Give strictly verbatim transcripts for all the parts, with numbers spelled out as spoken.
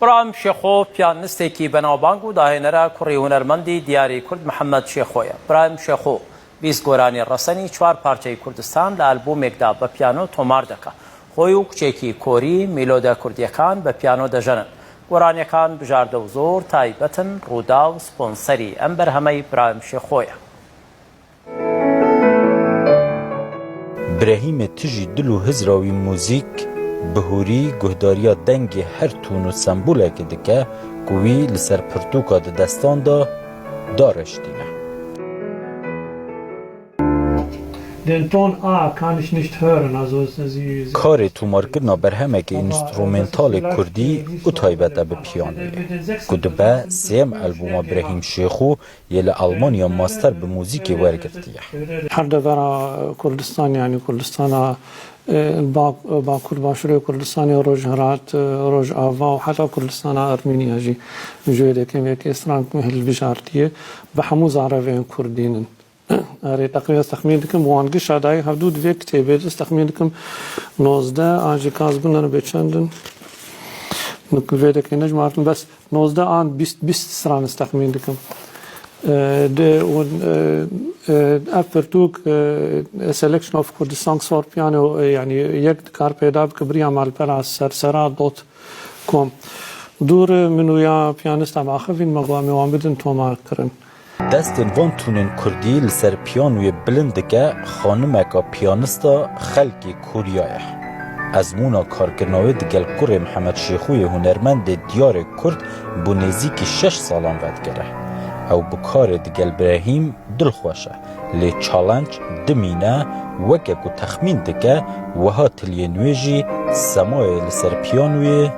Birahim Şêxo piyanistekî benavbang û dahinera kurê hunermendî diyarî Kurd Mihemed Şêxo ye. Birahim Şêxo bîst goranî resenî çar parçeyî Kurdistan li albûmêk de bi piyano tomar dike. Xwe û kuçekî Korî, mîlode kurdiyekan bi piyano dejenin. Goranyekan bijarde û zor taybet in, Rûdaw, sponserî em berhemeyî Birahim Şêxo ye. Birehîmê tijî dil û hizra wî muzîk, bihûrî, guhdariya dengê her tûn û sembolekê dike ku wî li ser pirtûka di destan de dareştîne. Den Ton A kann ich nicht hören, also sie, sie Karê tomarkirina berhemekî înstrumentalê kurdî û taybet e bi piyanoyê, ku dibe sêyem albûma Birehîm Şêxû yê li Almanya master bi muzîkê wergirtiye. Her devera Kurdistan, yani Kurdistana e, Bak-, Bakur, Başûrê Kurdistanê, Rojhilat, e, Rojava û heta Kurdistana Ermeniya jî ji wê dekê vê kesran hilbijartiye bi hemû zarevên kurdî nin. Erê, teqrîben ez texmîn dikim, wan gişa dayê hevdû di vê kitêbê de, ez texmîn dikim nozdeh an jî kaz bûn, nebe çend in. Nik vê dekê nejmartin, bes nozdeh an bîst, bîst stran ez texmîn dikim. E, de, û, e, e, ev pirtûk, e, Selection of Kurdish Songs for Piano, e, yani yek dikar peyda bike bi riya malpera sersera dot com. Dûr min û ya piyanista axivîn me got em ê wan bidin tomar kirin. Destên van tûnên kurdî li ser piyanoyê bilind dike xanimeka piyanista xelkê Kûrya ye. Ezmûna karkirina wê digel kurê Mihemed Şêxû yê hunermendê diyarê kurd bo nêzîkî şeş salan vedigere. Ew bi karê digel Birehîm dilxweş e, lê challenge dimîne, weke ku texmîn dike wiha tiliyên wê jî semayê li ser piyanoyê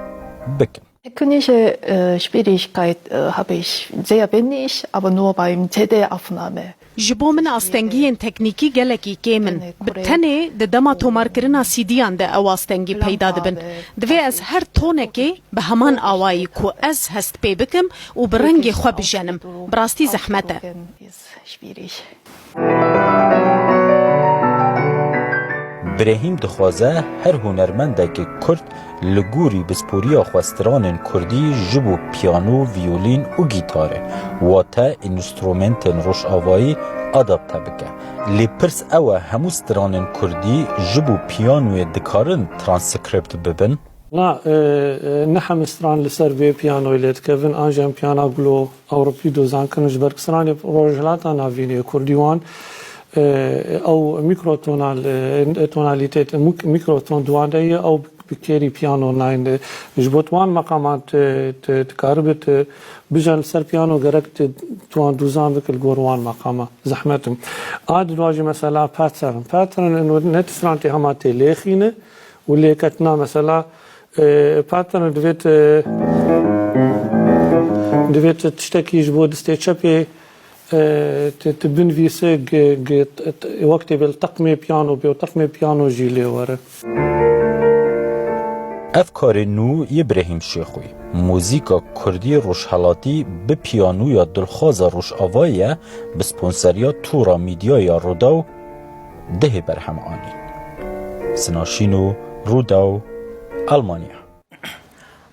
bikin. Technische äh, Schwierigkeit äh, habe ich sehr wenig, aber nur beim C D-Aufnahme. Ji bo min astengiyên teknîkî gelekî kêm in. Bi tenê di dema tomarkirina C D'yan de ew astengî peyda dibin. Divê ez her tonekê bi heman awayî ku ez hest pê bikim û bi rengê xwe bijenim. Bi rastî zehmet e. Birehîm dixwaze her hunermendekî kurd li gorî pisporiya xwe stranên kurdî ji bo piyano, viyolîn û gîtarê, wate înstrumentên rojavayî adapte bike. Lê pirs ew e, hemû stranên kurdî ji bo piyanoyê dikarin transkript bibin? Na, e, e, ne hemî stran li ser vê piyanoyê lê dikevin, an jî em piyana glo Ewropî dozan kirin, ji ber ku stranê Rojhilata Navînê, kurdî wan, e, ew mîkrotonal, e, tonalîtêt, mûk-, mîkroton di wan de ye, ew bi kêrî piyano nayên. Ji bo tu wan meqaman tu, tu, tu karibe tu bijen li ser piyano, gerek tu, tu wan dozan bike li gor wan meqama. Zehmet in. A di dua jî mesela pattern. Pattern ino ne tu stran tê hema tê lêxîne, û lêketina mesela, e, pattern divêt, e, divêt tiştekî ji bo distê çepê, e, tu, tu binivîse g-, g-, t-, t-, wek tê bê li teqmê piyano bê û teqmê piyano jî lê were. Ev karê nû yê Birehîm Şêxûyî, muzîka kurdî rojhelatî bi piyanoya dilxwaza rojavayê ye, bi sponseriya Tura Media ya Rûdaw, dihê berhem anîn. Sinaşîno, Rûdaw, Almanya.